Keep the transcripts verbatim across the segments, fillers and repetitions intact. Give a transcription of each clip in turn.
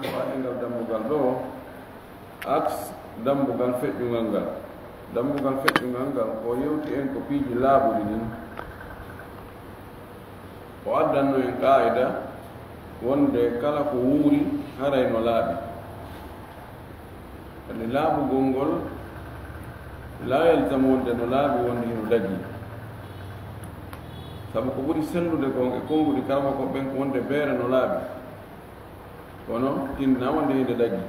Ko aɗengal dambugal ɗo, aks dambugal feƴƴungal ngal. Dambugal feƴƴungal ngal, o yewti en ko piiji laaɓuɗi ɗin. O addanno en qaa'ida wonde kala ko wuuri haray no laaɓi. Kadi laaɓugol ngol laa yalzamu wonde no laaɓi, wonde hino dagii. Sabu ko ɓuri sellude kon e konnguɗi karamoko ɓen ko wonde beere no laaɓi. Kono tinna wonde hinde dagii.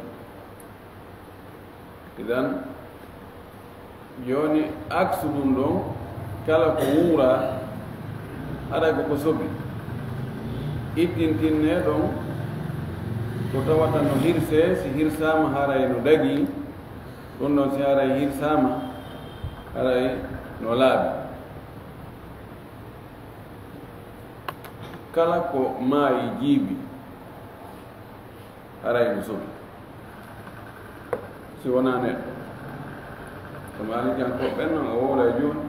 Idan, jooni aksu ɗum ɗon, kala ko wuura, haray ko ko soɓi. Ittintinne ɗon, ko tawata no hirsee, si hirsaama haray no dagii, ɗum ɗon si haray hirsaama, haray no laaɓi. Kala ko maayi jiibi, haray no soɓi. Si wonaa neɗɗo. Ko Maalikiyankooɓe ɓen non, o wowla e jooni.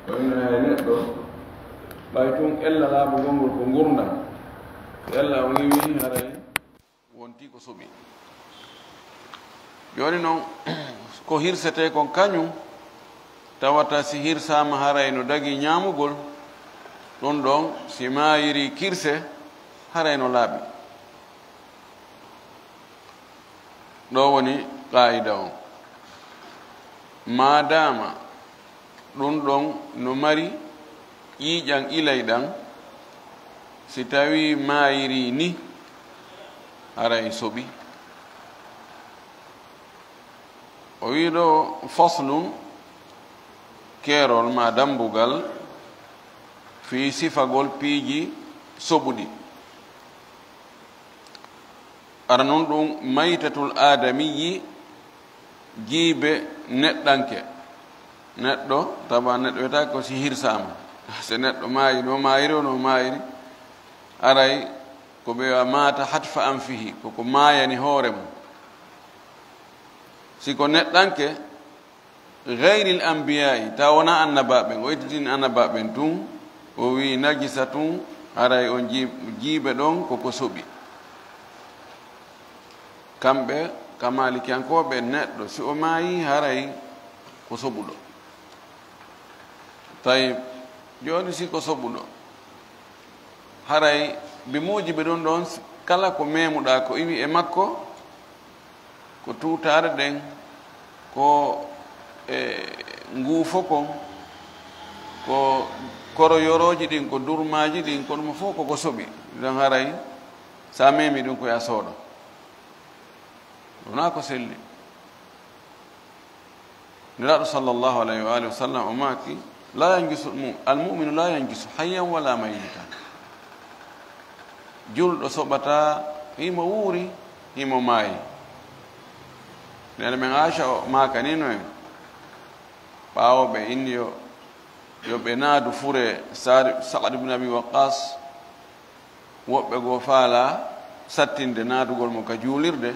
O wi'no hay neɗɗo, ɓay tun ella laaɓugol ngol ko ngurndan. Si ella on iwi, haray wonti ko soɓi. Jooni non, ko hirsetee kon kañum, tawata si hirsaama haray no dagii ñaamugol, ɗum ɗon si maayiri kirse, haray no laaɓi. Ɗo woni qaa'ida on. Maadaama ɗum ɗon no mari ƴiiƴan ilay ɗan, si tawii maayiri ni, haray soɓi. O wii ɗo, faslun, keerol maa dambugal, fii sifagol piiji soɓuɗi. Ara nun ɗum maytatul aadamiyyi, jiibe neɗɗanke. Neɗɗo, taba neɗɗo wiyata ko si hirsaama. Si neɗɗo maayi, no maayiri, o no maayiri, aray ko ɓe wi'a maata hatfa anfihi, ko ko maayani hoore mum. Si ko neɗɗanke, gayril anbiyaa'i, tawa wonaa annabaaɓe ɓen, o ittitini annabaaɓe ɓen tun, o wi'i najisa tun, haray on jii-, jiibe ɗon ko ko soɓi. Kamɓe, ka Maalikiyankooɓe, neɗɗo, si o maayi, haray ko soɓuɗo. Tayyib, jooni si ko soɓuɗo, haray bi muujibi ɗum ɗon, kala ko meemuɗaa ko iwi e makko, ko tuutaare ɗen, ko, e, nguufo kon, ko koroyorooji ɗin, ko durmaaji ɗin, ko ɗum fof ko ko soɓi. Ɗon haray, sa meemi ɗum ko ya sooɗo. Wonaa ko selli. Nulaaɗo sallallahu alayhi wa alihi wa sallam o maaki, "La yanjusu almu-, almu'minu la yanjusu hayyan wala mayyitan." Julɗo soɓataa, himo wuuri, himo maayi. Neene men Aisha o maakanino en, ɓaawo ɓe inni yo, yo ɓe naadu fure Saad-, Sa'd ibn Abi Waqqas, woɓɓe goo faalaa sattinde naadugol mo ka juulirde,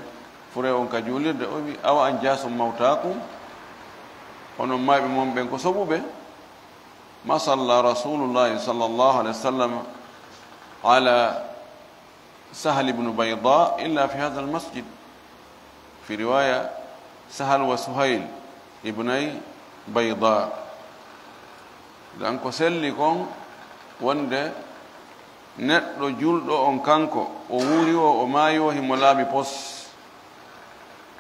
fure on ka juulirde, o wi, "Awa anjasum mawtaakum, onon mayɓe mon ɓen ko soɓuɓe?" Ma salla Rasulullahi sallallahu alayhi wa sallam ala Sahal ibn Bayda illa fi hadha al-masjid. Fi riwaya, Sahal wa Suhayl ibnay Bayda. Dan ko selli kon wonde neɗɗo julɗo on kanko, o wuuri o, o maayi o, himo laaɓi pos.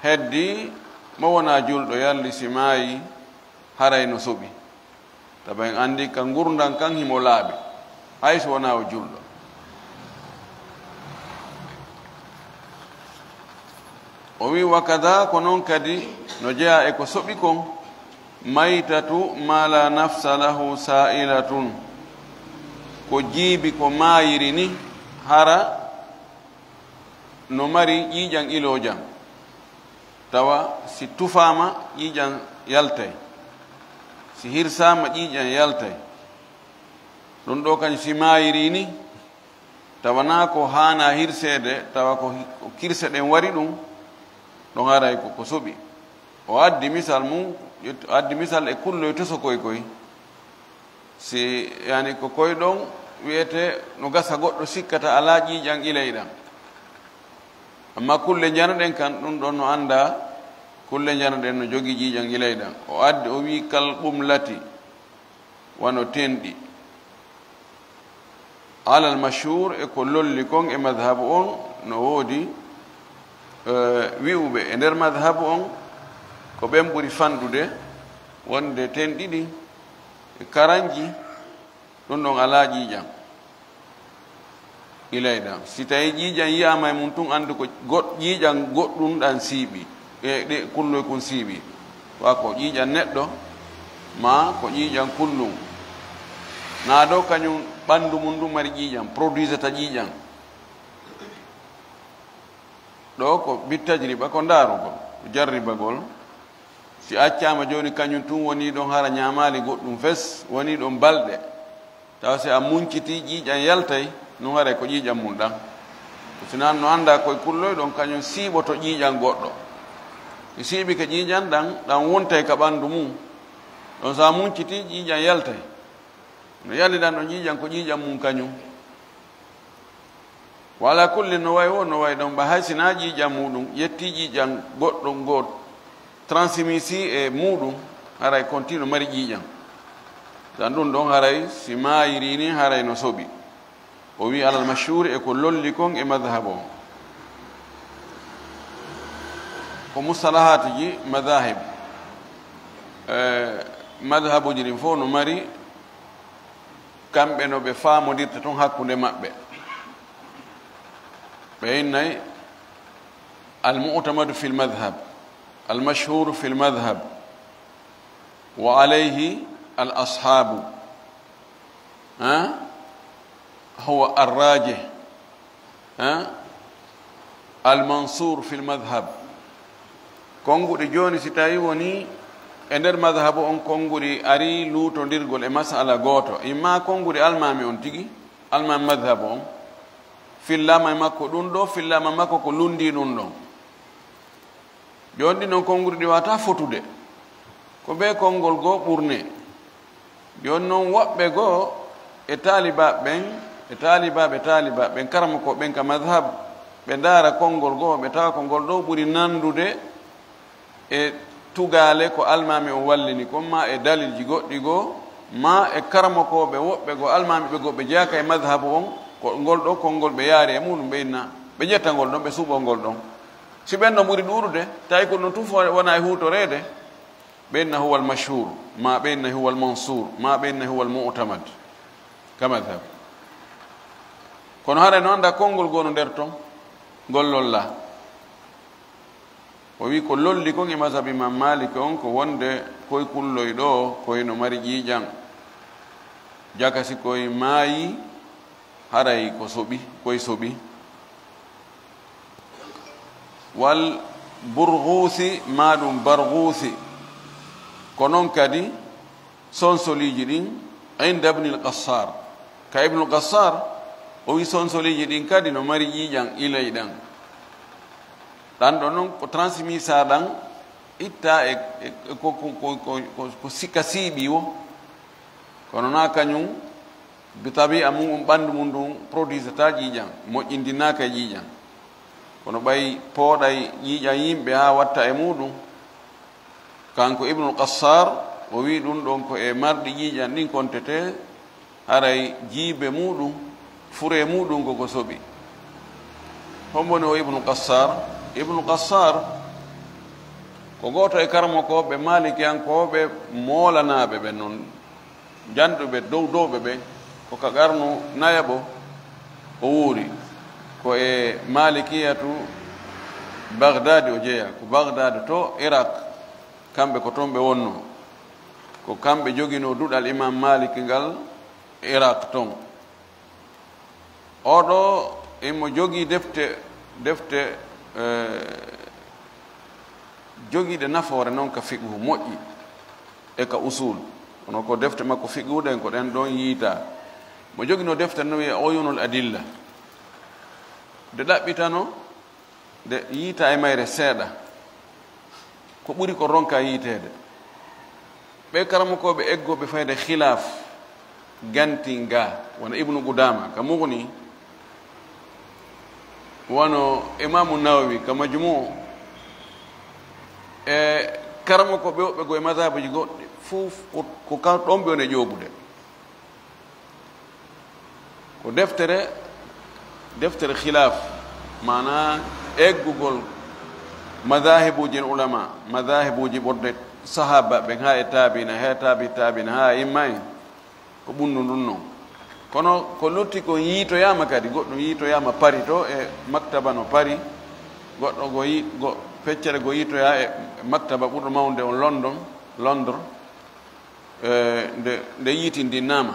Heddi mo wonaa julɗo, yalli si maayi, haray no soɓi. Tawa en anndi ka ngurndan kan himo laaɓi, hay so wonaa o julɗo. O wi, "Wa kada, ko non kadi no jeyaa e ko soɓi kon, maytatu ma la nafsa lahu sa'ilatun, ko jiibi ko maayiri ni, hara no mari ƴiiƴan iloojan." Tawa si tufaama, ƴiiƴan yaltay. Si hirsaama, ƴiiƴan yaltay. Ɗum ɗo kañum si maayiri ni, tawa naa ko haana hirseede, tawa ko hi-, ko kirse ɗen wari ɗum, ɗon haray ko, ko soɓi. O addi misal mum, o addi misal e kulloy tosokoy koy. Si, yani, ko koy ɗon wi'ete no gasa goɗɗo sikkata alaa ƴiiƴan ilay ɗan. Amma kulle njanaɗen kan, ɗum ɗon no anndaa, kulle njanaɗen no jogii ƴiiƴan ilayɗan. O addi, o wi'i, "Kal qumlati," wano tenɗi. Alal mashhur, e ko lolli kon e madhabu on, no woodi, eh, wi'uɓe e nder madhabu on, ko ɓen ɓuri fanɗude wonde tenɗi ɗin e karanji, ɗum ɗon alaa ƴiiƴan ilayɗan. Si tawi ƴiiƴan yi'aama e mum tun, anndi ko goɗ-, ƴiiƴan goɗɗum ɗan siiɓi, e ɗe kulloy kun siiɓi. Wa ko ƴiiƴan neɗɗo, maa ko ƴiiƴan kullum. Naa ɗo kañum ɓanndu mum ɗum mari ƴiiƴan, produisata ƴiiƴan. Ɗo ko bit tajriba, ko ndaarugol, ko jarribagol. Si accaama jooni kañum tun woni ɗon hara ñaamaali goɗɗum fes, woni ɗon balɗe. Tawa si a muñcitii ƴiiƴan yaltay, ɗum haray ko ƴiiƴan mum ɗan. Ko si non no anndaa koye kulloy ɗon, kañum siiɓoto ƴiiƴan goɗɗo. Si siiɓike ƴiiƴan ɗan, ɗan wontay ka ɓanndu mum. Ɗon so a muñcitii ƴiiƴan yaltay. No yalliɗan ɗon ƴiiƴan ko ƴiiƴan mum kañum. Wa ala kulli, no way wo, no way ɗon, ɓa hay si naa ƴiiƴan muɗum, ƴetti ƴiiƴan goɗɗo ngo transmisi e muɗum, haray kon tino mari ƴiiƴan. Tan ɗum ɗon haray si maayiri ni, haray no soɓi. O wi alal mashhuri e ko lolli kon e madhhab o. Ko mustalahaatuji madhahib. Eh, madhabuji ɗin fof no mari kamɓe no ɓe faamondirta tun hakkunde maɓɓe. Ɓe innay al-mu'tamadu fil madhhab, al-mashhuru fil madhhab, wa alayhi al-ashaabu, ha? Huwa ar-rajih, ha? Al-mansur fil madhhab. Konnguɗi jooni, si tawi woni e nder madhabu on, konnguɗi ari luutondirgol e masala gooto, imma konnguɗi almaami on tigi, almaami madhabu on, fillaama e makko ɗum ɗo, fillaama e makko ko lunndii ɗum ɗon. Jooni ɗin non konnguɗi ɗi waawataa fotude. Ko bee konngol goo ɓurnee. Jooni non woɓɓe goo e taalibaaɓe ɓen, e taalibaaɓe taalibaaɓe ɓen, karamokooɓe ɓen ka madhhab, ɓe ndaara konngol goo, ɓe tawa ko ngol ɗoo ɓuri nanndude e tugaale ko almaami on wallini kon, maa e dalilji goɗɗi goo, maa e karamokooɓe woɓɓe goo, almaami ɓe goo, ɓe jeyaaka e madhhabu on, ko ngol ɗoo konngol ɓe yaari e muɗum, ɓe inna, ɓe ƴetta ngol ɗon, ɓe suɓoo ngol ɗon. Si ɓen ɗon ɓuri ɗuuɗude, tawi ko ɗum tun fof wona e huutoreede, ɓe inna huwa al-mashhur, maa ɓe inna huwa al-mansur, maa ɓe inna huwa al-mu'tamad ka madhhab. Kono haray no anndaa konngol goo no nder ton, ngol lollaa. O wi ko lolli kon e mazhab Imam Malik on ko wonde koy kulloy ɗoo, koy no mari ƴiiƴan. Jaka si koy maayi, haray ko soɓi, koy soɓi. Wal burguusi, maa ɗum barguusi. Ko non kadi, sonsoliiji ɗin, inda Ibnil Qassar. Ka Ibnul Qassar, o wi sonsoliiji ɗin kadi no mari ƴiiƴan ilay ɗan. Ɗan ɗo non ko transmisa ɗan itta e, e, e ko, ko, ko, ko, ko, ko si-, ka siiɓi wo. Kono naa kañum, bi tabi'a mum, ɓanndu mum ndun produisata ƴiiƴan, moƴƴindinaaka e ƴiiƴan. Kono ɓay pooɗay ƴiiƴan yimɓe haa watta e muɗum, kanko Ibnul Qassar, o wi'i ɗum ɗon ko e marɗi ƴiiƴan ɗin kontetee, haray jiibe muɗum, furee muɗum ko ko soɓi. Hombo woni o Ibnu Qassar? Ibnu Qassar ko gooto e karamokooɓe maalikiyankooɓe moolanaaɓe ɓen non, janɗuɓe dow dowɓe ɓen, ko ka qarnu nayaɓo o wuuri. Ko e maalikiyatu Bagdaadi o jeyaa, ko Bagdaadi to Irak, kamɓe ko toon ɓe wonnoo. Ko kamɓe joginoo duɗal Imam Maalik ngal Irak toon. Oɗo imo jogii defte, defte, eh, jogiiɗe nafoore non ka fiqhu moƴƴi e ka usul. Kono ko defte makko fiqhu ɗen, ko ɗen ɗon yiita. Mo joginoo defte no wi'ee Uyunul Adilla. Nde ɗaɓɓitano, nde yiita e mayre seeɗa. Ko ɓuri ko ronka yiiteede. Ɓe karamokooɓe eggooɓe fayde khilaaf, gantin ga, wona Ibnu Qudaama, ka Mughni, Wano Imaamu Nawawi ka Majmuu, e karamoko ɓe woɓɓe goo e mazhabuji goɗɗi, fof ko, ko ka ɗon ɓe woni e ƴoogude. Ko deftere, deftere khilaaf, maanaa eggugol mazahibuji en ulama, mazahibuji ɓurɗe sahaaba ɓen haa e taabina, haa e taabi taabina, haa e imma en, ko ɓunnu ndun non. Kono ko lutti kon yiitoyaama kadi, goɗɗum yiitoyaama Pari to e maktaba no Pari, goɗɗo go yi-, go feccere go yiitoyaa e maktaba ɓurɗo mawnde on London, Londres, eh, nde, nde yiitindinnaama.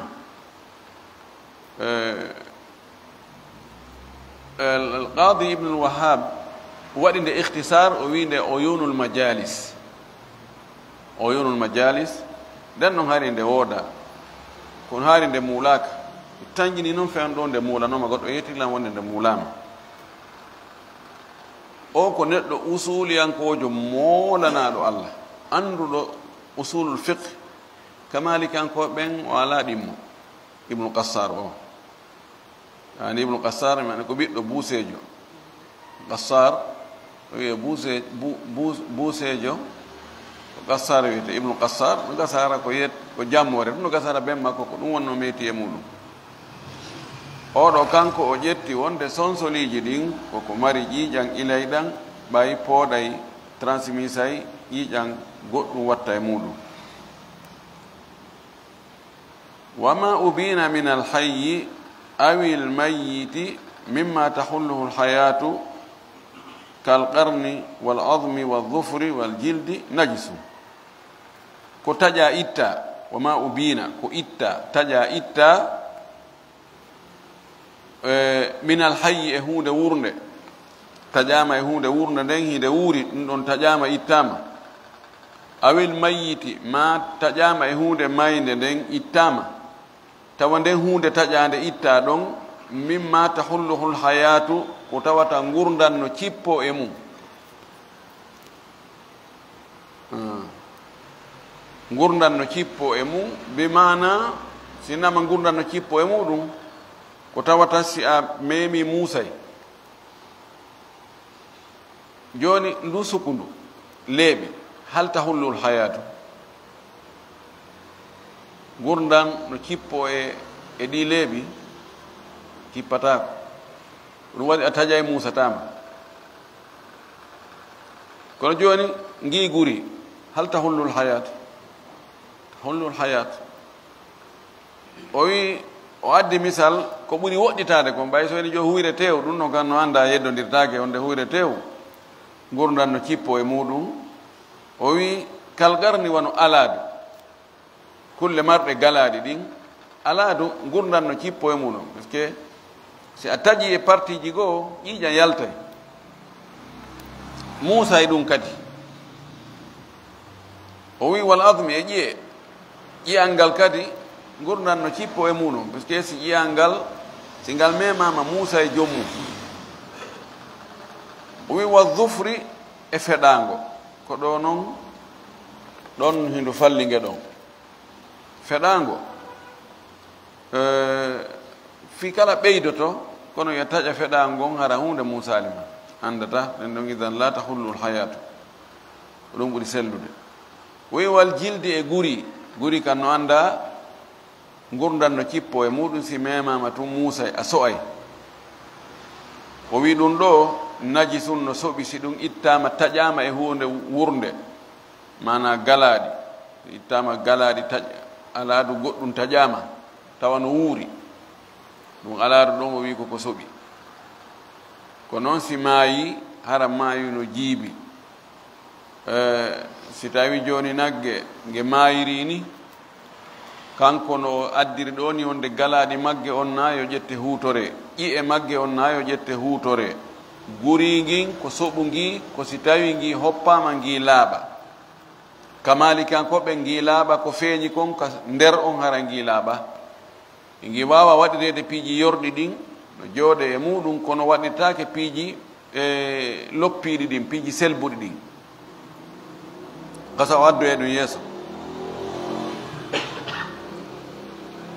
Eh, Al-, Al-Qaadi Ibnul Wahhab waɗi nde ikhtisaar, o wi'i nde Uyuunul Majaalis. Uyuunul Majaalis, nden non hari nde woodaa. Kono hari nde muulaaka. Tanjini non feewndo ɗo nde muulanooma, goɗɗo yettiri lan wonde nde muulaama. O ko neɗɗo usuuliyankoojo moolanaaɗo Allah, annduɗo usuulul fiqh, ka Maalikankooɓe ɓen o alaa ɗimmo, Ibnu Qassaar o. Yaani Ibnu Qassaar, mi ko ɓiɗɗo Buuseejo. Qassaar, o wi'e Buuse-, Bu-, Bu-, Buuseejo, ko Qassaar wiyete, Ibnu Qassaar, no gasa hara ko yet-, ko jammoore, no gasa hara ben makko, ko ɗum wonnoo meyti e muɗum. Oɗo kanko o ƴetti wonde sonsoliiji ɗin koko mari ƴiiƴan ilayɗan, ɓay pooɗay, transmisay ƴiiƴan goɗɗum watta e muɗum. وما أبين من الحي أو الميت مما تحله الحياة كالقرن والعظم والظفر والجلد نجس. Ko taƴaa ittaa, وما أبين, ko ittaa, taƴaa ittaa, e, من الحي, e huunde wuurnde, taƴaama e huunde wuurnde nden, hinde wuuri, ɗum ɗon taƴaama, ittaama. أو الميت, maa taƴaama e huunde maaynde nden, ittaama. Tawa nden huunde taƴaande ittaa ɗon, مما تحله الحياة, ko tawata ngurndan no cippoo e mum. Ah. Ngurndan no cippoo e mum, bi maana, si nama ngurndan no cippoo e muɗum, ko tawata si a meemi muusay. Jooni, ndu sukundu leeɓi, هل تحل الحياة؟ Ngurndan no cippoo e, e ɗii leeɓi? Cippataako. Ɗum waɗi a taƴay, muusataama. Kono jooni, ngii guri, هل تحل الحياة؟ تحل الحياة. O wi, o addi misal ko ɓuri woɗɗitaade kon, ɓay so woni jo huyre teew, ɗum non kan no anndaa yeddondirtaake, on nde huyre teew, ngurndan no cippoo e muɗum. O wi, كالقرن, wano alaadu, kulle marɗe galaaɗi ɗin, alaadu ngurndan no cippoo e muɗum, parce que si a taƴi e partiiji goo, ƴiiƴan yaltay. Muusay ɗum kadi. O wi, والعظم, e ƴi'e. Ƴi'al ngal kadi, ngurndan no cippoo e muɗum, parce que si ƴi'al ngal, si ngal meemaama, muusay joom mum. O wi, والظفر, e feɗaango. Ko ɗoo non, ɗon hindu fallinge ɗon. Feɗaango, eh, fii kala ɓeydoto, kono yo taƴa feɗaango ngon, hara huunde muusaali ma. Anndata, ɗen ɗon, إذن لا تحل الحياة. Ko ɗum ɓuri sellude. O wi, والجلد, e guri. Guri kan no anndaa, ngurndan no cippoo e muɗum, si meemaama tun, muusay, a so'ay. O wi ɗum ɗoo, نجس, no soɓi si ɗum ittaama, taƴaama e huunde wuurnde. Maanaa galaaɗi, ittaama galaaɗi, taƴ-, alaadu goɗɗum taƴaama, tawa no wuuri. Ɗum alaadu ɗon o wi ko ko soɓi. Ko non si maayi, hara maayi no jiibi. Eh, si tawi jooni nagge nge maayiri ni, kanko no o addiri ɗoo ni wonde galaaɗi magge on naa yo ƴette huutoree, ƴi'e magge on naa yo ƴette huutoree. Guri ngin ko soɓu ngi, ko si tawi ngi hoppaama ngi laaɓa. Ka Maalikankooɓe ngi laaɓa, ko feeñi kon ka nder on hara ngi laaɓa. Ngi waawa waɗireede piiji yorɗi ɗin, no jooɗee e muɗum, kono waɗirtaake piiji, e, loppiiɗi ɗin, piiji selbuɗi ɗin. Gasa o addoya ɗum yeeso.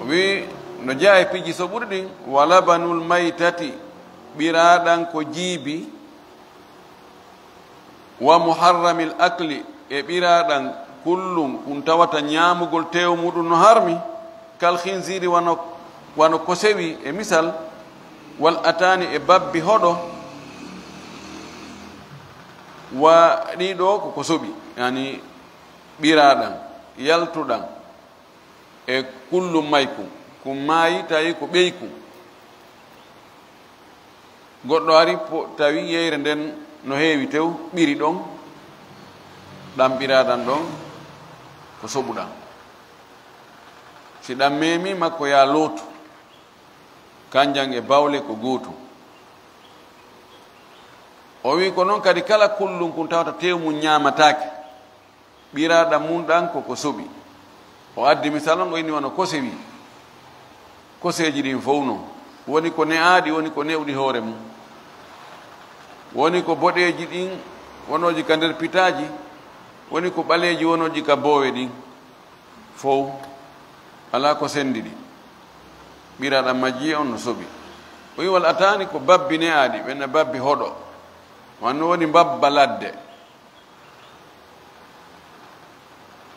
O wi, no jeyaa e piiji soɓuɗi ɗin, ولبن الميتة, ɓiraaɗan ko jiibi, wa muharramil akli, e ɓiraaɗan kullun kun tawata ñaamugol teewu muɗum no harmi, kal khinziri, wano, wano kosewi e misal, wal ataani, e babbi hoɗo, wa ɗii ɗoo ko ko soɓi, yani ɓiraaɗan, yaltuɗan, e kullun maykun, kun maayi tawi ko ɓeykun. Goɗɗo ari po-, tawi yeyre nden no heewi tew, ɓiri ɗon, ɗan ɓiraaɗan ɗon ko soɓuɗan. Si ɗan meemi makko, yaa lootu, kanjan e bawle ko gootum. O wi'i ko non kadi kala kullun kun tawata teewu mun ñaamataake, ɓiraaɗan mun ɗan ko ko soɓi. O addi misal on, o inni wano kosewi. Koseeji ɗin fow non. Woni ko ne'aaɗi, woni ko ne'uɗi hoore mun. Woni ko boɗeeji ɗin, wonooji ka nder pitaaji. Woni ko ɓaleeji, wonooji ka boowe ɗin. Fow. Alaa ko senndi ɗi. Ɓiraaɗan majji on no soɓi. O wi'i wal ataani ko babbi ne'aaɗi, ɓen na babbi hoɗo. Wano woni mbabba ladde.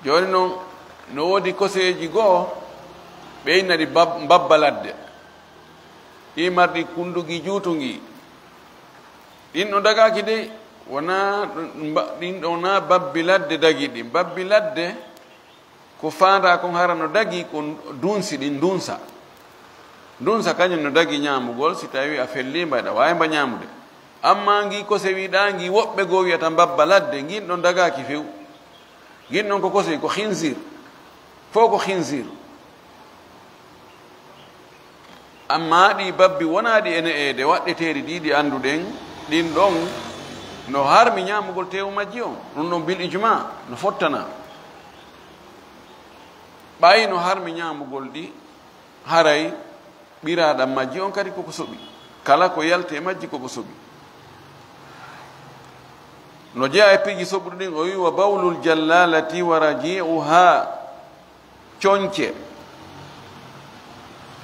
Jooni non, no woodi koseeji goo, ɓe inna ɗi bab-, mbabba ladde. Ɗi marɗi kundugi juutungi. Ɗin ɗo dagaaki dey, wonaa mba-, ɗin ɗo wonaa babbi ladde dagi ɗi. Babbi ladde ko faandaa kon hara no dagi ko dunsi ɗin, dunsa. Dunsa kañum no dagi ñaamugol, si tawi a fellii mba, eɗa waawi mba ñaamude. Ammaa ngi kosewi ɗaa ngi, woɓɓe goo wi'ata mbabba ladde, ngin ɗon dagaaki few. Ngin ɗon ko kosewi, ko khinzir. Fow ko khinzir. Ammaa ɗi babbi wonaa ɗi e ne'eede waɗɗeteeɗi ɗi, ɗi annduɗen, ɗin ɗon no harmi ñaamugol teewu majji on. Ɗum ɗon bil ijma, no fottanaa. Ɓay no harmi ñaamugol ɗi, haray ɓiraaɗan majji on kadi koko soɓi. Kala ko yalti e majji koko soɓi. No jeyaa e piiji soɓuɗi ɗin, o wi'i, "Wa bawlul jallalati wa raji'uha." Conce.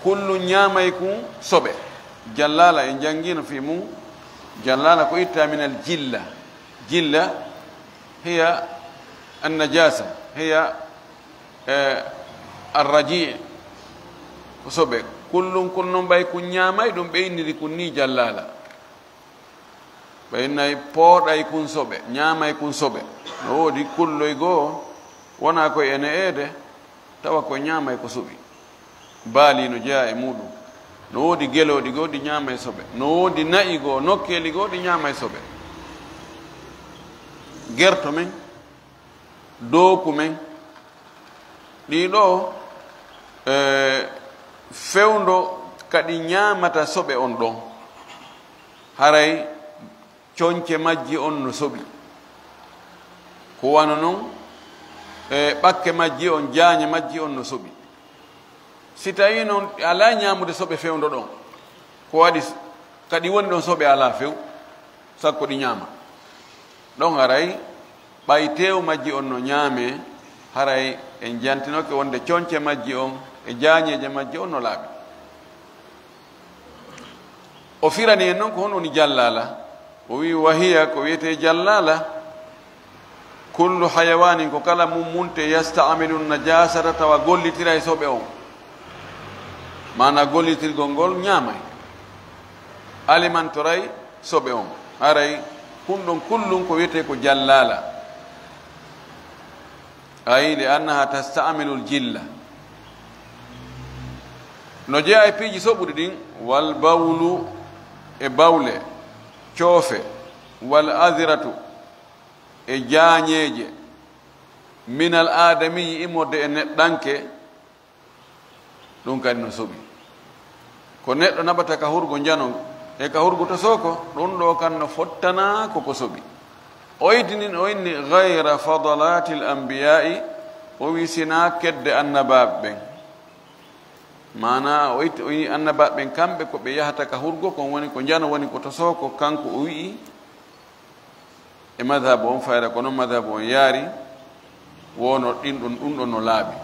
Kullu ñaamay kun soɓe. Jallala en janngino fii mun. Jallala ko itta min al jilla. Jilla hiya an najasa, hiya, eh, arraji. Ko soɓe. Kullun kun non ɓay kun ñaamay ɗum ɓe inniri kun ni jallala. Ɓay nay pooɗay kun soɓe, ñaamay kun soɓe. No woodi kulloy goo, wonaa koy e ne'eede, tawa ko ñaamay ko soɓi. Baali no jeyaa e muuɗum. No woodi gelooɗi goo ɗi ñaamay soɓe. No woodi na'i goo, nokkeeli goo ɗi ñaamay soɓe. Gerto men, dooku men, ɗii ɗoo, eh, fewndo ka ɗi ñaamata soɓe on ɗon. Haray conce majji on no soɓi. Ko wano non, e, ɓakke majji on, jaañe majji on no soɓi. Si tawii non alaa ñaamude soɓe fewndo ɗon, ko waɗi s-, kadi woni ɗon soɓe alaa few, sakko ɗi ñaama. Ɗon haray, ɓay teew majji on no ñaamee, haray en jantinoke wonde conce majji on e jaañeeje majji on no laaɓi. O firani en non ko honɗum woni jallala. O wi'i, "Wa hiya, ko wi'etee jallala, kullu hayawanin, ko kala mummunte, yasta'milu najasata, tawa gollitiray soɓe on." Maana gollitirgol ngol ñaamay, alimantoray soɓe on. Haray kun ɗon kullun ko wi'etee ko jallala. Ay, li annaha tasta'milul jilla. No jeyaa e piiji soɓuɗi ɗin, wal bawlu, e bawle, coofe, wal adiratu, e jaañeeje, minal aadamiyi, immorde e neɗɗanke, ɗum kadi no soɓi. Ko neɗɗo naɓata ka hurgo njano, e ka hurgo to sooko, ɗum ɗo kan no fottana ko ko soɓi. O ittini, o inni, "Gayra fadalatil anbiya'i", o wi, "Sinaa kedde annabaaɓe ɓen." Maanaa, o itti, o wi, annabaaɓe ɓen, kamɓe ko ɓe yahata ka hurgo, kon woni ko njano, woni ko to sooko, kanko o wi'i, e madhabu on fayda, ko non madhabu on yaari, wono ɗin ɗon, ɗum ɗon no laaɓi.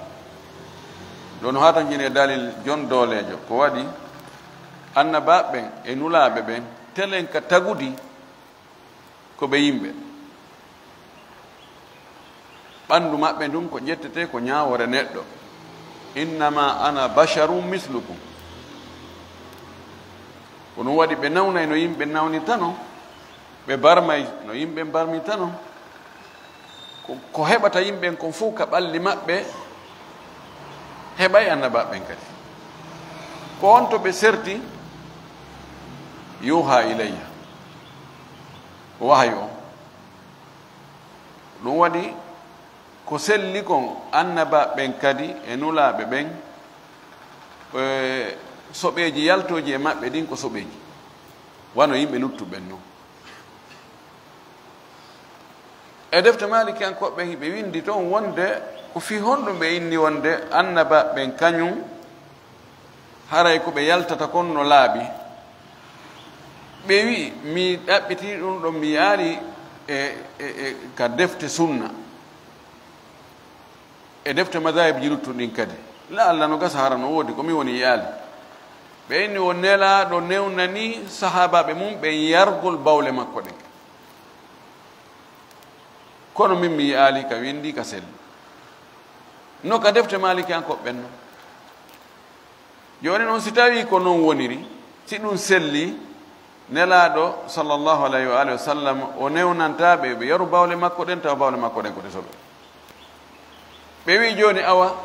Ɗo no hatanjine dalil jon dooleejo, ko waɗi annabaaɓe ɓen e nulaaɓe ɓen, Telen ka tagudi ko ɓe yimɓe. Ɓanndu maɓɓe ndun ko ƴettete ko ñaawoore neɗɗo. "Innama ana basharun mislukum." Ko ɗum waɗi ɓe nawnay no yimɓe nawnirta non, ɓe barmay no yimɓe barmirta non. Ko, ko heɓata yimɓen kon fof ka ɓalli maɓɓe, heɓay annabaaɓe ɓen kadi. Ko on to ɓe serti, "Yuha ilayya." Ko wahayu on. Ɗum waɗi ko selli kon, annabaaɓe ɓen kadi e nulaaɓe ɓen, e soɓeeji yaltooji e maɓɓe ɗin ko soɓeeji, wano yimɓe luttuɓe ɓen non. E defte maalikiyankooɓe ɓen, hiɓe winndi ton wonde ko fii honɗum ɓe inni wonde annabaaɓe ɓen kañum haray ko ɓe yaltata kon no laaɓi. Ɓe wi'i, mi ɗaɓɓitii ɗum ɗon, mi yaari e, e, e ka defte sunna, e defte madahibji luttuɗi ɗin kadi. La Allah no gasa hara no woodi ko mi woni yi'aali. Ɓe inni o Nelaaɗo newnani sahaabaaɓe mum ɓen yargol bawle makko ɗen. Kono min mi yi'aali ka winndi ka selli. No ka defte maalikiyankooɓe ɓen non. Jooni non, si tawii ko non woniri, si ɗum selli, Nelaaɗo sallallahu alayhi wa alihi wa sallam, o newnantaa ɓe, ɓe yaru bawle makko ɗen, tawa bawle makko ɗen ko ɗe soɓe. Ɓe wi'i jooni, awa,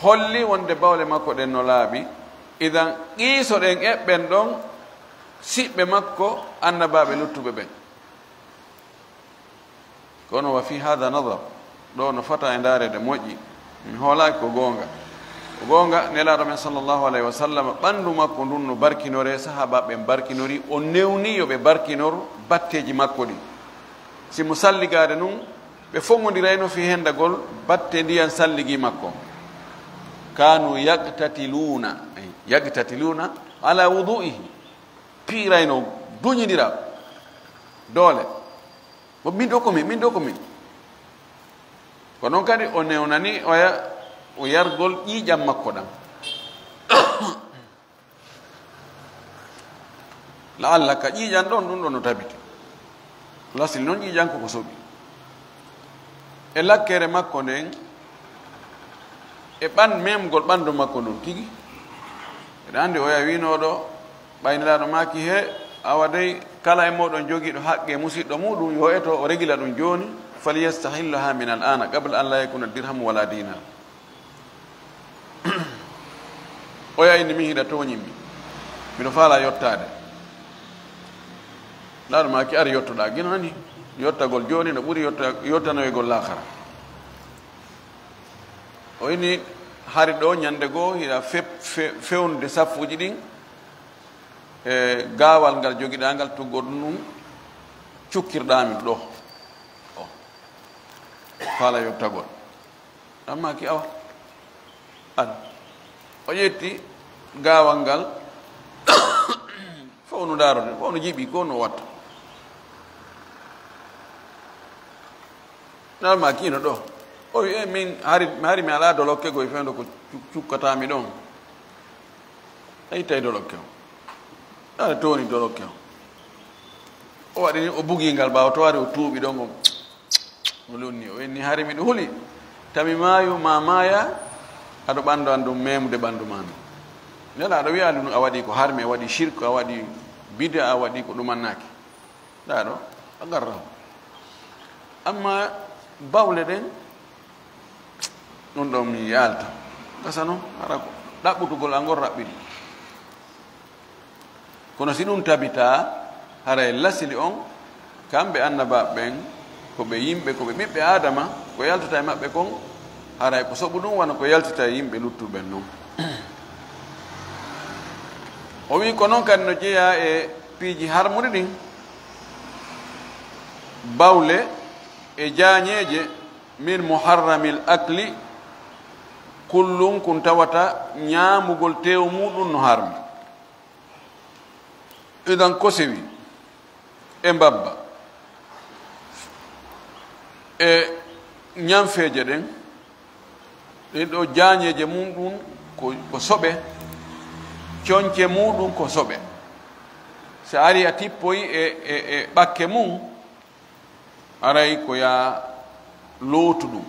holli wonde bawle makko ɗen no laaɓi, idan qiisoɗen eɓɓen ɗon siɓɓe makko, annabaaɓe luttuɓe ɓen. Kono wa fi hada nadar, ɗo no fota e ndaareede moƴƴi. Mi hoolaaki ko goonga. Ko goonga, Nelaaɗo men sallallahu alayhi wa sallam, ɓanndu makko ndun no barkinoree, sahaabaaɓe ɓen barkinori, o newni yo ɓe barkinor batteeji makko ɗin. Si mo salligaade nun, ɓe foŋondirayno fii hendagol batte ndiyan salligi makko. Kanu yaqtatiluuna, ay, yaqtatiluuna ala wudu'ihi. Piirayno, duñindira doole. Ko min ɗo ko min, min ɗo ko min. Ko non kadi o newnani oya, o yargol ƴiiƴan makko ɗan. La'alla ka ƴiiƴan ɗon, ɗum ɗon no tabiti. Lasli non ƴiiƴan ko ko soɓi. E lakkere makko nden, e ɓan-, memgol ɓandu makko ndun tigi. Eɗen anndi oya wiinooɗo, ɓay Nelaaɗo maaki, he, awa dey, kala e mooɗon jogiiɗo haqqe musiɗɗo muuɗum, yo eto o regila ɗum jooni, "falyastahillaha min al-ana, qabla an la yakuna dirham wala dinar." Oya inni, "Min hiɗa tooñimmi. Miɗo faala yottaade." Nelaaɗo maaki, "Ari yottoɗaa gino hani. Yottagol jooni no ɓuri yotta-, yottanoygol laakara." O inni, "Hari ɗo ñande goo hiɗa fe-, fe-, fewnude saffuuji ɗin, e gaawal ngal jogiɗaa ngal, tuggor ɗum ɗum, cukkirɗaa min ɗo." O. Faala yottagol. Amma ki awa. An. O ƴetti gaawal ngal. Fof no ndaarode, fof no jiɓi, ko no watta. Nal ma kiino ɗo. O wi, "E min, hari, hari mi alaa dolokke goy fewndo ko cu-, cukkataami ɗon." A ittay dolokke o. Aɗa tooni dolokke o. O waɗi ni, o bugi ngal ɓaawo to ari, o tuuɓi ɗon, o O lonni, o inni, "Hari miɗo huli. Tami maayu ma maaya, aɗo ɓandu an ɗum memude ɓandu ma ndun." Nelaaɗo wi'aali ɗum, a waɗi ko harmi, a waɗi shirku, a waɗi bid'a, a waɗi ko ɗumannaaki. Ndaa ɗo, a garrahu. Amma bawle ɗen, ɗum ɗon mi yaalta. Gasa non, hara ko ɗaɓɓutugol an ngol raɓɓiɗi. Kono si ɗum tabitaa, haray lasili on, kamɓe annabaaɓe ɓen, ko ɓe yimɓe, ko ɓe ɓiɓɓe Aadama, ko yaltata e maɓɓe kon, haray ko soɓu ɗum wano ko yaltita e yimɓe luttuɓe ɓen non. O wi'i ko non kadi no jeyaa e piiji harmuɗi ɗin, bawle e jaañeeje, min muharramil akli, kullum kun tawata ñaamugol teewu muɗum no harmi. Idan ko sewi e mbabba e ñanfeeje ɗen, ɗen ɗo jaañeeje muɗum ko, ko soɓe, coñce muɗum ko soɓe. a ari a tippoyi e, e, e ɓakke mum, aray ko yaa lootu ɗum.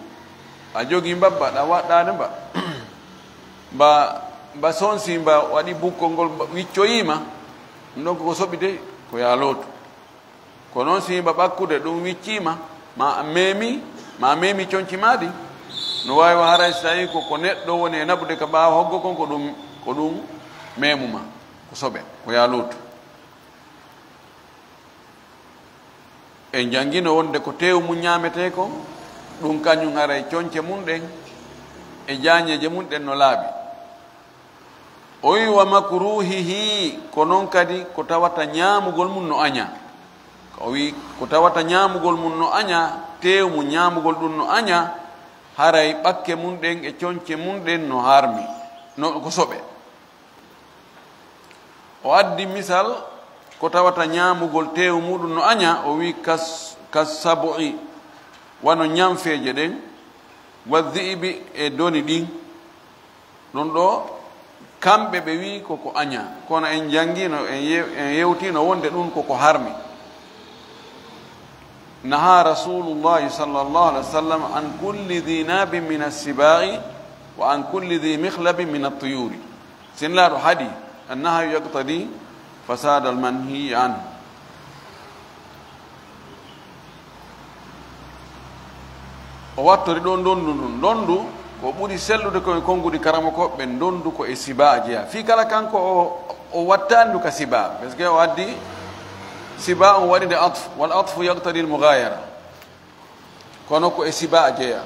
A jogii mbabba, ɗa waɗɗaade mba. Mba, mba sonsi, mba waɗi bukkol ngol, mba wiccoyii ma. Ɗum ɗon ko soɓi de, ko yaa lootu. Ko noon si mba ɓakkude ɗum wicciima, ma a meemi, ma a meemi conci maa ɗin, no waawi wa haray si tawii ko, ko neɗɗo woni e naɓude ka ɓaawo hoggo kon, ko ɗum, ko ɗum meemu ma. Ko soɓe, ko yaa lootu. En njanngino wonde ko teewu mum ñaametee kon, ɗum kañum haray conce mum ɗen e jaañeeje mum ɗen no laaɓi. O wi, "Wa makruhihi," ko noon kadi ko tawata ñaamugol mum no añaa. O wi, ko tawata ñaamugol mum no añaa, teewu mum ñaamugol ɗum no añaa, haray ɓakke mum ɗen e conce mum ɗen no harmi, no ko soɓe. O addi misal ko tawata ñaamugol teewu muɗum no añaa, o wi, "Kas, kas sabu'i," wano ñamfeeje ɗen, "wa dhi'bi," e doni ɗin. Ɗum ɗo, kamɓe ɓe wi ko ko añaa, kono en njanngino, en yew-, en yewtino wonde ɗum ko ko harmi. Naha Rasulullahi sallallahu alaihi wasallam an kulli dhi nabin min as-siba'i wa an kulli dhi mikhlabin min at-tuyuri. Sin laaɗo haɗi, an-nahyu yaqtadi fasad al-manhi anhu. O wattori ɗo ndondu ndun. Ndondu ko ɓuri sellude ko e konnguɗi karamokooɓe ɓen, ndondu ko e siba jeyaa. Fii kala kanko o, o wattaani ndu ka siba, parce que o addi siba on waɗi nde atf, wal atfu yaqtadi al mughayara. Kono ko e siba jeyaa.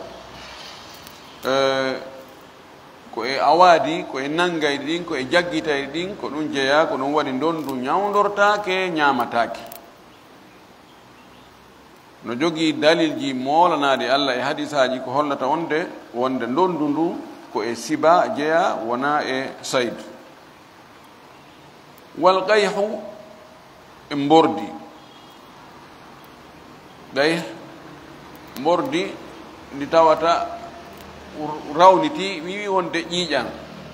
Eh, ko e awaadi, ko e nanngayɗi ɗin, ko e jaggitayɗi ɗin, ko ɗum jeyaa, ko ɗum waɗi ndondu ñawndortaake, ñaamataake. No jogii dalilji moolanaaɗi Allah e hadisaaji ko hollata wonde, wonde ndondu ndu ko e siba jeyaa, wonaa e sayd. Wal qayhu e mbordi. Qayh, mbordi ndi tawata rawniti, wi'i wonde ƴiiƴan,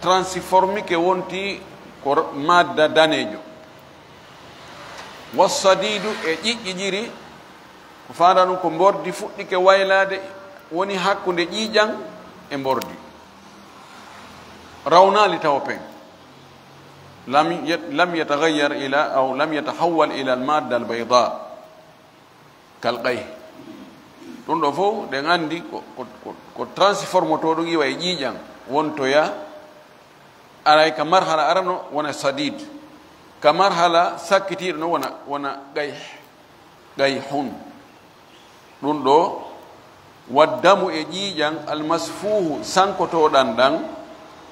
transformike wonti ko madda daneejo. Wassadiidu e ƴiƴƴiƴiri, ko faandaa ɗum ko mbordi fuɗɗike waylaade, woni hakkunde ƴiiƴan e mbordi. Rawnaali tawa pen. Lam yat-, lam yataghayyar ila, aw lam yatahawwal ila al-madda al-bayda kal qayh. Ɗum ɗo fof, ɗen anndi ko, ko, ko, ko transformoto ɗum iwa e ƴiiƴan, wontoya aray ka marhala arano wona sadid. Ka marhala sakkitiiɗo no wona, wona qayh, qayhun. Ɗum ɗo, waddamu e ƴiiƴan almasfuuhu sankotoɗan ɗan,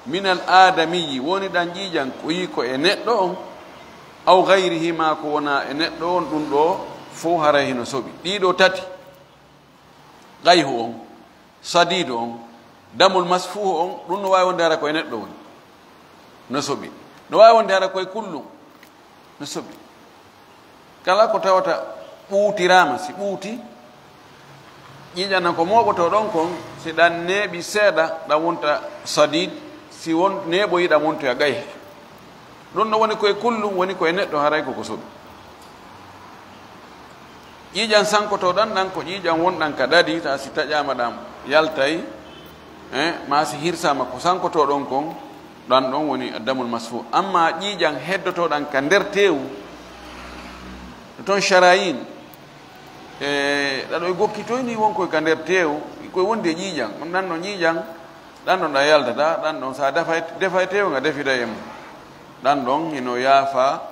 minal aadamiyyi woni ɗan ƴiiƴan ko yi ko e neɗɗo on, aw gayrihi ma ko wona e neɗɗo on, ɗum ɗo fof haray hino soɓi. Ɗiɗo tati, qayhu on, sadiidu on, damul masfuuhu on, ɗum no waawi wonde hara koye neɗɗo woni. No soɓi. No waawi wonde hara koye kullum. No soɓi. Kala ko tawata ɓuutiraama, si ɓuuti, ƴiiƴan ko mooɓotoo ɗon kon, si ɗan neeɓi seeɗa, ɗan wonta sadiid, si won neeɓoyi, ɗan wontoya qayh. Ɗum no woni koye kullum, woni koye neɗɗo, haray ko ko soɓi. Ƴiiƴan sankotoɗan ɗan ko ƴiiƴan wonɗan ka ɗaɗi, ta si taƴaama ɗan yaltay, eh, maa si hirsaama ko sankotoɗon kon, ɗan ɗon woni addamul masfu. Amma ƴiiƴan heddotoɗan ka nder teewu, to ton sharayin, e ɗaɗo e gokkitoy ni won koy ka nder teewu, koy wondi e ƴiiƴan, on ɗan ɗon ƴiiƴan, ɗan ɗon ɗan yaltata, ɗan ɗon sa defay, defay teewu nga defida e mum. Ɗan ɗon hino yaafa,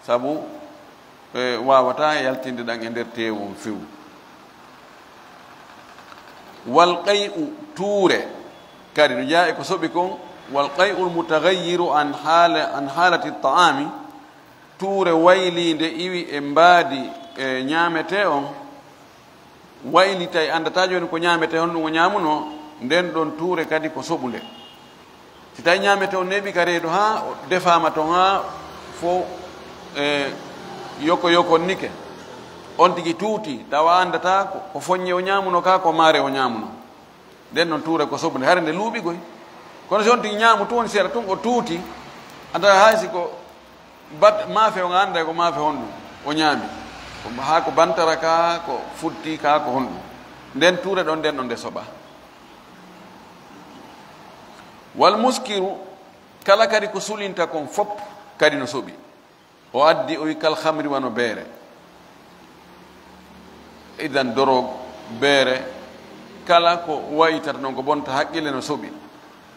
sabu e, waawataa yaltinde ɗan e nder teewu on few. Wal qay'u, tuure, kadi no jeyaa e ko soɓi kon, wal qay'ul mutaghayyiru an haala, an haalati ta'ami, tuure wayliinde iwi e mbaadi, e, ñaametee on, waylitay, anndataa jooni ko ñaametee, honɗum o ñaamunoo, nden ɗon tuure kadi ko soɓunde. Si tawi ñaametee on neeɓi ka reedu haa o defaama ton haa fof, e, yoko yokonnike, on tigi tuuti, tawa anndataa ko, ko foññe o ñaamunoo kaa ko maare o ñaamunoo. Nden ɗon tuure ko soɓunde, hare nde luuɓigoy. Kono si on tigi ñaamu tun woni seeɗa tun, o tuuti, anndataa hay si ko Bat maafe on annda ko maafe honɗum o ñaami. Ko haa ko bantara ka, ko futti ka, ko honɗum. Nden tuure ɗon, nden ɗon nde soɓa. Wal muskiru, kala kadi ko sulinta kon fop kadi no soɓi. O addi, o wi, kal khamri, wano beere. Idan, doroog, beere, kala ko wayitata noon ko bonta haqqille no soɓi.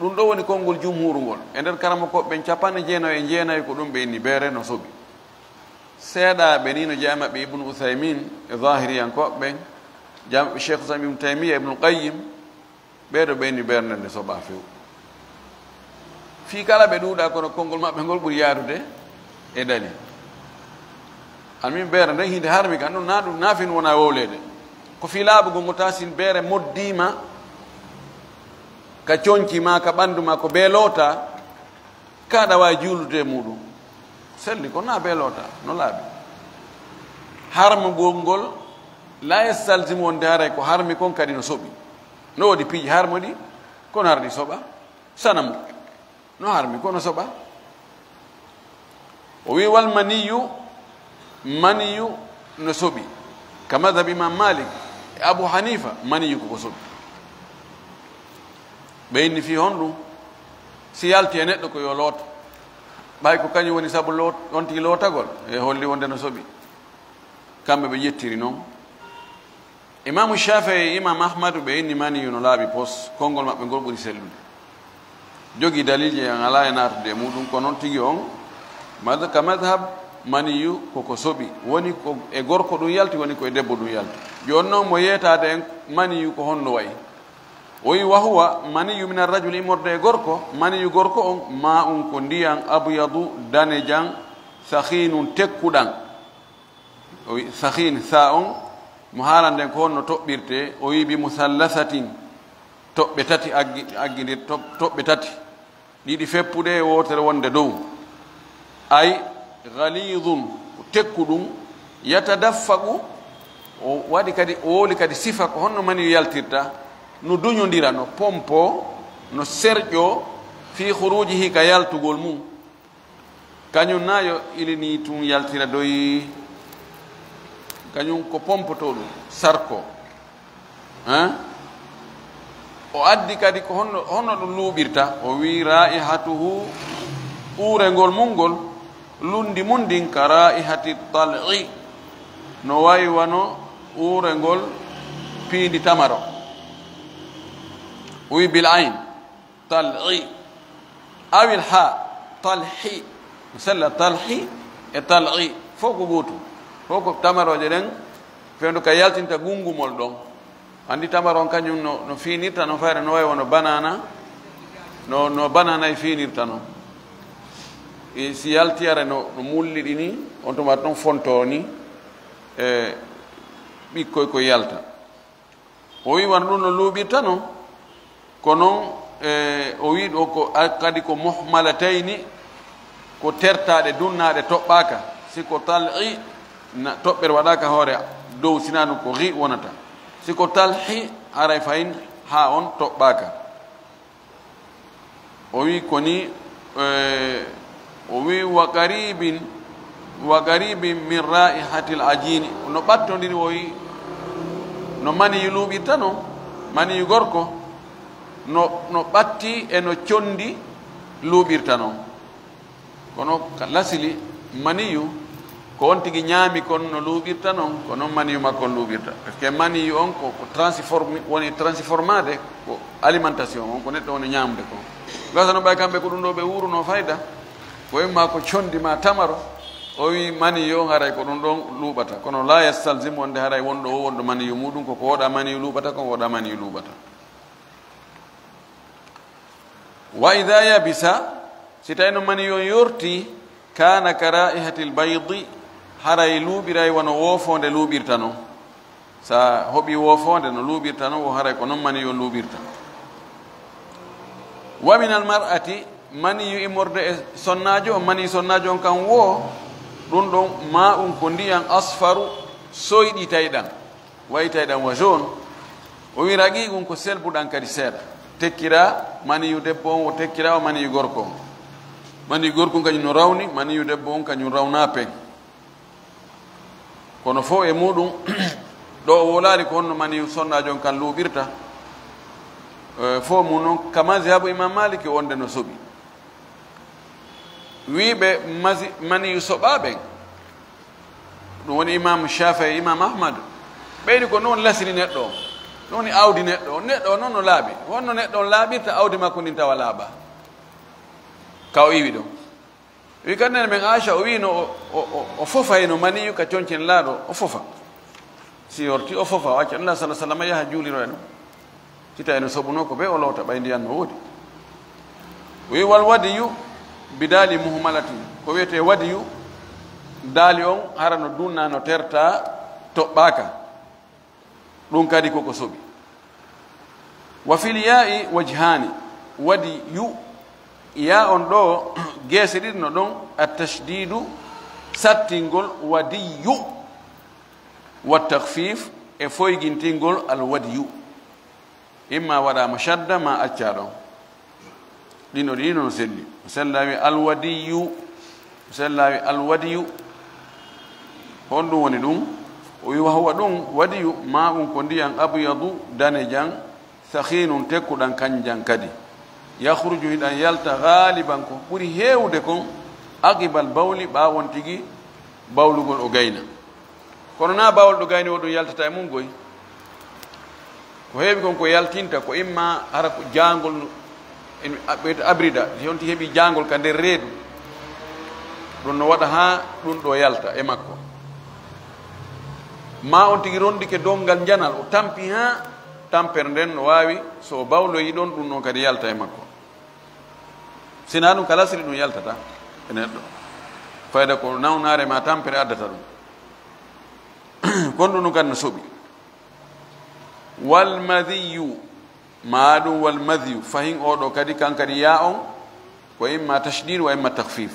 Ɗum ɗo woni konngol jumhuuru ngol. E nder karamokooɓe ɓen, capanɗe jeenayo e jeenayo ko ɗum ɓe inni beere no soɓi. Seeɗaaɓe ni no jeyaa maɓɓe Ibnu Uthaymin e Zahiriyankooɓe ɓen, jeyaa maɓɓe Cheikh Islam Ibnu Taymiya, Ibnu Qayyim, ɓee ɗo ɓe inni beere nden nde soɓaa few. Fii kala ɓe ɗuuɗaa, kono konngol maɓɓe ngol ɓuri yaarude e dalil. Almin beere nden hinde harmi kan ɗum, na ɗum naafin wona wowleede. Ko fii laaɓugol ngol, ta sin beere moddiima ka conci ma, ka ɓanndu ma, ko bee loota, ka aɗa waawi juulude e muɗum. Selli ko na bee loota, no laaɓi. Harmugol ngol, la yastalzimu wonde haray ko harmi kon kadi no soɓi. No woodi piiji harmuɗi, kono harɗi soɓa. Sanamu, no harmi, kono soɓa. O wi, wal maniyu, maniyu no soɓi. Ka madhab Imam Malik e Abu Hanifa, maniyu ko ko soɓi. Ɓe inni fii honɗum? Si yalti e neɗɗo ko yo loot. Ɓay ko kañum woni sabu loot, on tigi lootagol, e holli wonde no soɓi. Kamɓe ɓe ƴettiri non. Imaamu Shaafi'i e Imaam Ahmadu ɓe inni maniyu no laaɓi pos, konngol maɓɓe ngol ɓuri sellude. Jogii daliilji en alaa e naatude e muɗum, ko noon tigi on, mad-, ka madhab maniyu ko ko soɓi, woni ko e gorko ɗum yalti, woni ko e debbo ɗum yalti. Jooni noon mo yeetaade en maniyu ko honno wayi? O wi, wa huwa, maniyu min arrajuli, immorde e gorko, maniyu gorko on, ma un ko ndiyan abyadu, danejan, sahiinun, tekkuɗan. O wi, sahiin, sa on, mo haalanden ko honno toɓɓirte, o wi, bi musallasatin, toɓɓe tati aggi-, aggindir-, toɓ-, toɓɓe tati. Ɗiɗi feppude e wootere wonde dow. Ay, ghaliidun, ko tekkuɗum, yatadaffaqu, o waɗi kadi, o wowli kadi sifa ko honno maniyu yaltirta, no duñondira, no pompo, no serƴo, fii khuruujihi, ka yaltugol mum. Kañum na yo ilinii tun yaltira doyi, kañum ko pompoto ɗum, sarko. Hein? O addi kadi ko honno, honno ɗum luuɓirta. O wi, raihatuhu, uurengol mum ngol, lundi mum ndin ka raihati tal'i, no wayi wano uurengol piindi tamaro. O wi, bil ayn, tal'i, awil ha, talhi. Sella talhi e tal'i, fof ko gootum. Fof ko tamarooje ɗen, fewndo ka yaltinta gunngumol ɗon. Anndi tamaro on kañum no, no fiinirta, no fayra, no wayi wano banana, no, no banana e fiinirta non. E si yalti ara no, no mulliɗi ni, on tuma ɗon fonto ni, e ɓikkoy ko yalta. O wi wano ɗum no luuɓirta non, ko non, e, o wi ɗo ko a-, kadi ko muhmalatayni, ko tertaaɗe, dunnaaɗe, toɓɓaaka. Si ko tal'i, na, toɓɓere waɗaaka hoore dow, sinaa ɗum ko ghi wonata. Si ko talhi, haray fayin haa on toɓɓaaka. O wi ko ni, e, o wi wa qaribin, wa qaribin min raihatil ajini. No ɓattondiri, o wi no maniyu luuɓirta non, maniyu gorko, no, no ɓatti e no condi luuɓirta non. Kono ka lasili maniyu, ko on tigi ñaami kon no luuɓirta non, ko non maniyu makko on luuɓirta. Parce que maniyu on ko, ko transformi-, woni transformade, ko alimentation on, ko neɗɗo woni ñaamde kon. Gasa no ɓay kamɓe ko ɗum ɗo ɓe wuuruno fayda, ko imma ko condi ma tamaro, o wi maniyu on haray ko ɗum ɗon luuɓata. Kono la yastalzim wonde haray wonɗo o wonɗo maniyu muɗum, ko ko woɗa maniyu luuɓata, ko woɗa maniyu luuɓata. Wa idha yabisa, si tawi no mani yon yorti, kana ka raihatil baydi, haray luuɓiray wano woofonde luuɓirta non. Sa hoɓi woofonde no luuɓirta non, wo haray ko non mani yon luuɓirta. Wa min al mar'ati, mani yu immorde e sonnaajo on, mani sonnaajo on kan wo, ɗum ɗon ma un ko ndiyan asfaru soyɗi tayɗan. Wayi tawi ɗan wa jaune. O wi raqiqun ko selbuɗan kadi seeɗa. Tekkira maniyu debbo on, o tekkira o maniyu gorko on. Mani gorko on kañum no rawni, maniyu debbo on kañum rawnaa peen. Kono fof e muɗum, ɗo o wowlaali ko honno maniyu sonnaajo on kan luuɓirta. Eh, fof mum noon, ka mazhabu Imam Malik wonde no soɓi. Wiiɓe masi-, maniyu soɓaa ɓen, ɗum woni Imam Shafii, Imam Ahmad, ɓeydi ko noon lasri neɗɗo on, noon woni awdi neɗɗo on. Neɗɗo on noon no laaɓi. Honno neɗɗo on laaɓirta awdi makko ndin tawa laaɓaa? Ka o iwi ɗon. Wi kan nene men Aisha, o wi no o, o, o, o fofayno maniyu ka concen laaɗo, o fofa. Si yorti, o fofa, o acca Nulaaɗo sallallahu alaihi wasallam yaha juuliro e ɗum. Si tawi no soɓuno ko ɓe o loota ɓay ndiyan no woodi. O wi wal wadiyu bi daali muhmalatin. Ko wiyetee wadiyu, daali on hara no dunna no terta toɓɓaaka. Ɗum kadi koko soɓi. Wa fil yaa'i wajhaani. Wadi yu, yaa on ɗo, geese ɗiɗi no ɗon, at tashdiidu, sattingol, wadiyu, wa takhfiif, e foygintingol, al wadiyu. Imma waɗaama shadda, ma accaa ɗon. Ɗino ɗiɗi no selli. Sella wi alwadiyu. Sella wi alwadiyu. Honɗum woni ɗum? O wi, wa huwa ɗum, wadiyu, maa'un ko ndiyan abyadu, danejan, sakhinun, tekkuɗan kanjan kadi. Yakhruju, hiɗan yalta, ghaliban, ko ɓuri heewde kon, aqibal bawli, ɓaawon tigi bawlugol o gayna. Kono na bawol ɗo gayni o ɗum yaltata e mum goy. Ko heewi kon ko yaltinta ko imma hara ko jaangol no, en aɓɓeyta abrida, si on ti heɓi jaangol ka nder reedu, ɗum no waɗa haa ɗum ɗo yalta e makko. Ma on tigi rondike donngal njanal, o tampi haa tampere nden no waawi, so o bawloyi ɗon, ɗum ɗon kadi yalta e makko. Sinaa ɗum ka lasri ɗum yaltata e neɗɗo. Fayda ko nawnaare ma tampere addata ɗum. Kon ɗum ɗum kadi no soɓi. Wal madiyu, ma ɗum wal madiyu, fahin oɗo kadi, kan kadi yaa on, ko imma tashdid wa imma takhfif.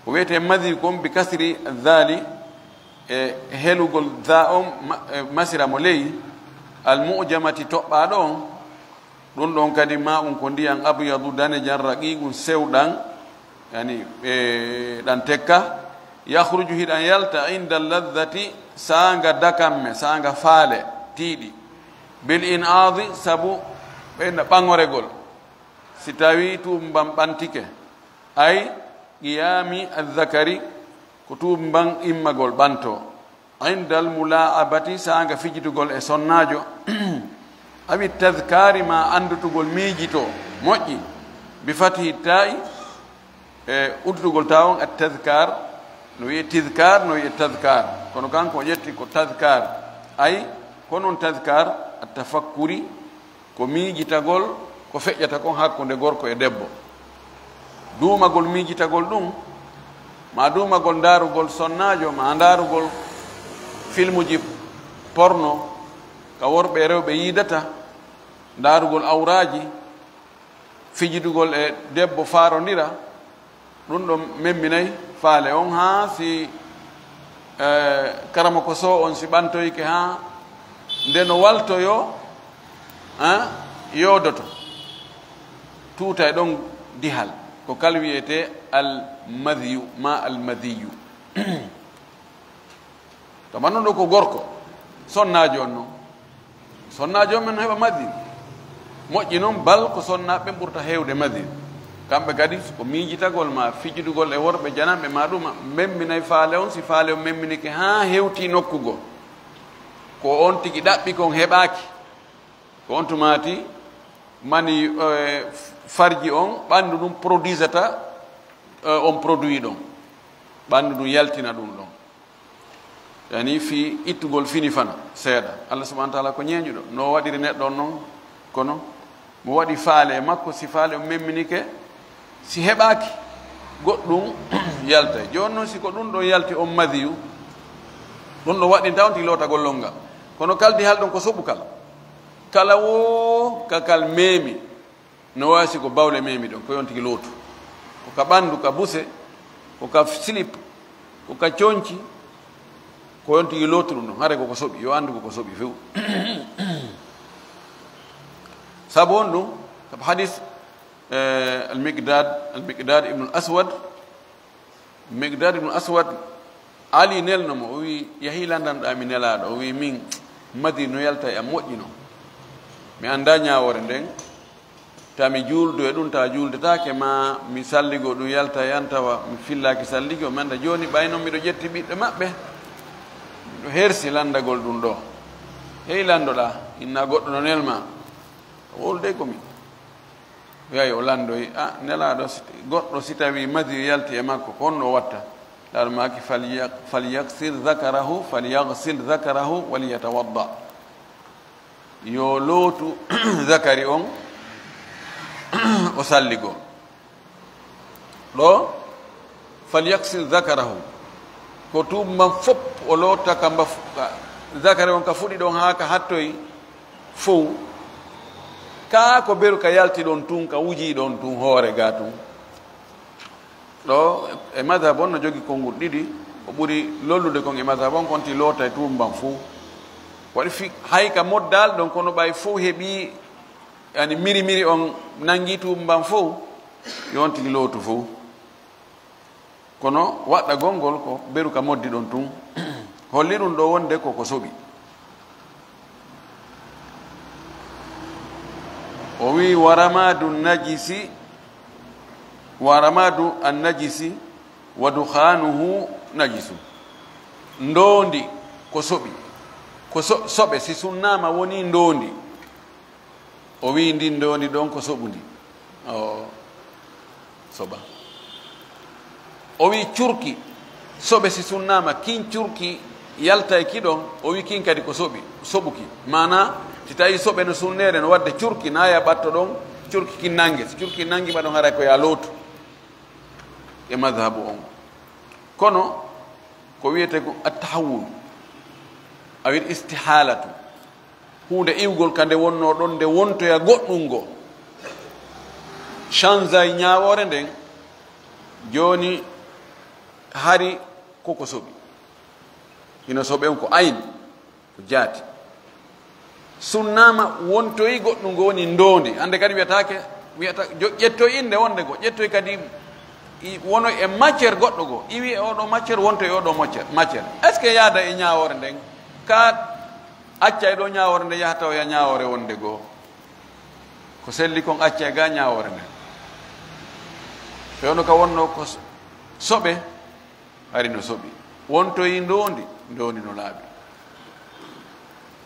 Ko wiyetee madiyu kon bi kasri dhali, e helugol dha on, ma-, e masira mo ley, al mu'jamati toɓɓaaɗo on, ɗum ɗon kadi maa'un ko ndiyan abyadu danejan raqiqun sewɗan, yani, e, ɗan tekka, yakhruju hiɗan yalta inda ladhati saanga dakamme, saanga faale, tiiɗi, bil in'aadi sabu ɓeyna ɓaŋoregol, si tawi tuumban ɓantike, ay qiyami adh-dhakari ko tuumban immagol ɓanto. Indal mula'abati, saanga fijidugol e sonnaajo, awi tadhkari, ma anndutugol miijito moƴƴi, bi fathi ta'i, e uddutugol ta on, at tadhkar, no wiye tidhkar, no wiye tadhkar, kono kanko o ƴetti ko tadhkar, ay ko non tadhkar, at tafakkuri, ko miijitagol ko feƴƴata kon hakkunde gorko e debbo. Duumagol miijitagol ɗum, ma duumagol ndaarugol sonnaajo, ma ndaarugol filmuji porno ka worɓe e rewɓe yiidata, ndaarugol awraaji, fijidugol e debbo faarondira, ɗum ɗon memminay faale on haa si, eh, karamoko so on si ɓantoyke haa nde no waltoyo, eh, yoodoto. Tuutay ɗon dihal. Ko kal wiyetee al madhiyu, ma al madhiyu. Tama non ɗo ko gorko, sonnaajo on non. Sonnaajo on men no heɓa madhi. Moƴƴi non bal ko sonnaaɓe ɓen ɓurta heewde madhi. Kamɓe kadi ko miijitagol ma fijidugol e worɓe jananɓe ma ɗuma, memminay faale on, si faale on memminike haa hewti nokku goo. Ko on tigi ɗaɓɓi kon heɓaaki. Ko on tumaati mani, eh, farji on, ɓanndu ndun produisata, eh, on produit ɗon. Ɓanndu ndun yaltina ɗum ɗon. Yani fii ittugol fini fana seeɗa. Allah subhanahu wa ta'ala ko ñeeñuɗo. No o waɗiri neɗɗo on non, kono mo waɗi faale e makko, si faale on memminike, si heɓaaki, goɗɗum yaltay. Jooni non, si ko ɗum ɗon yalti on madiyu, ɗum ɗon waɗɗinta on tigi lootagol lonngal. Kono kal dihal ɗon ko soɓukal. Kala woo ka kal memi, no waasi ko bawle memi ɗon, ko yon tigi lootu. Ko ka ɓanndu, ka buse, ko ka slip, ko ka conci, ko yon tigi lootu ɗum ɗon. Hare ko ko soɓi, yo anndu ko ko soɓi few. Sabu on ɗum, sabu hadis Eh, Al-Miqdad, Al-Miqdad ibn Al-Aswad, Miqdad ibn Aswad, Ali nelno mo, o wi, "Yahi landanɗaa mi Nelaaɗo?" O wi, "Min, madi no yalta e am moƴƴino. Mi anndaa ñaawoore nden, ta mi juuldo e ɗum, ta juuldetaake, ma mi salligo ɗum yalta e am, tawa mi fillaaki salligo, mi annda jooni ɓay non miɗo ƴetti ɓiɓɓe maɓɓe, miɗo hersi landagol ɗum ɗo. Hey landoɗaa, inna goɗɗo no nelma, wowlude ko min." Yahi o landoyi, a, Nelaaɗo, si, goɗɗo si tawi madi yalti e makko, ko honno o watta? Nelaaɗo maaki, "Falya-, falyagsil zakarahu, falyagsil zakarahu waliyatawadda." Yo lootu zakari on, o salligo. Ɗo, "Falyagsil zakarahu." Ko tuuba mban fop o loota ka mba fu-, ka zakari on ka fuɗi ɗon haa ka hattoyi fow. Kaa ko beru ka yalti ɗon tun, ka wuji ɗon tun hoore ga tun. Ɗo e madhab on no jogi konngol ɗiɗi, ko ɓuri lollude kon e madhab on kon ti loota e tuuba mban fow. Waɗi fi hay ka moddal ɗon kono ɓay fow heɓi, yani miri miri on nangi tuuba mban fow, yo on tigi lootu fow. Kono waɗɗagol ngol ko beru ka moddi ɗon tun. Holli ɗum ɗo wonde ko ko soɓi. O wi, "Wa ramadu najisi, wa ramadu an najisi, wa dukhanuhu najisu." Ndoondi ko soɓi. Ko so-, soɓe si sunnaama woni ndoondi. O wi, "Ndin ndoondi ɗon ko soɓundi." O soɓa. O wi, "Curki soɓe si sunnaama, kin curki yaltay ki ɗon." O wi, "Kin kadi ko soɓi, soɓuki." Maana, si tawi soɓe no sunneede no wadde curki, na ya ɓatto ɗon, curki kin nange. Si curki nangi ma ɗon haray ko ya lootu e madhabu on. Kono ko wiyete ko attahawul, awil istihalatu. Huunde iwgol ka nde wonnoo ɗon, nde wontoya goɗɗum ngo. Changeay ñaawoore nden, jooni hari koko soɓi. Hino soɓe on ko ayn, ko jaati. Sunnaama wontoyi goɗɗum ngo woni ndoondi. Hannde kadi wiyataake, wiyata, jo-, ƴettoy innde wonde ngo, ƴettoy kadi i-, wono e matière goɗɗo ngo. Iwi e oɗo matière, wontoy oɗo matière, matière. Est-ce que yaada e ñaawoore nden? Ka Accay ɗo ñaawoore nde yaha tawoya ñaawoore wonde goo. Ko selli kon accay ga ñaawoore nde. Fewndo ka wonno ko s-, soɓe, hari no soɓi. Wontoyi ndoondi, ndoondi no laaɓi.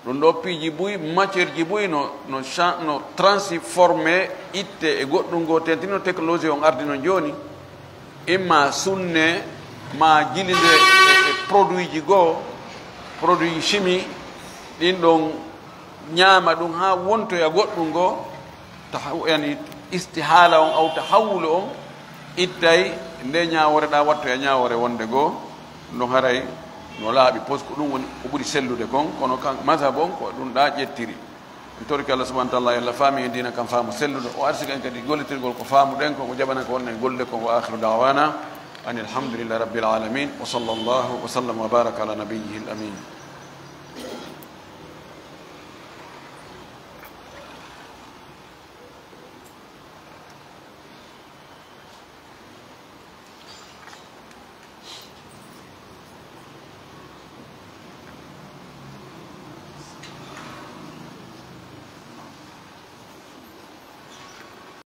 Ɗum ɗo piiji buy, matière ji buy no, no cha-, no transformé itte e goɗɗum goo, tentino technologie on ardi no jooni. Imma sunne, ma jilinde e, e produit ji goo, produit chimie, ɗin ɗon ñaama ɗum haa wontoya goɗɗum goo, taha-, yani istihaala on, aw tahawulu on, ittay nde ñaawoore ɗa, wattoya ñaawoore wonde goo, no haray no laaɓi, parce que ɗum woni ko ɓuri sellude kon, kono kan mazhab on ko ɗum ɗa ƴettiri. En torike Allah subhanahu wa ta'ala, yo Allah faami en diina kan faamu selluɗo, o arsika en kadi gollitirgol ko faamuɗen kon, o jaɓana ko wonɗen golle kon. Wa akhiru da'wana anil hamdulillahi rabbil alamin. Wa sallallahu wa sallam wa baraka ala nabiyyihil amin.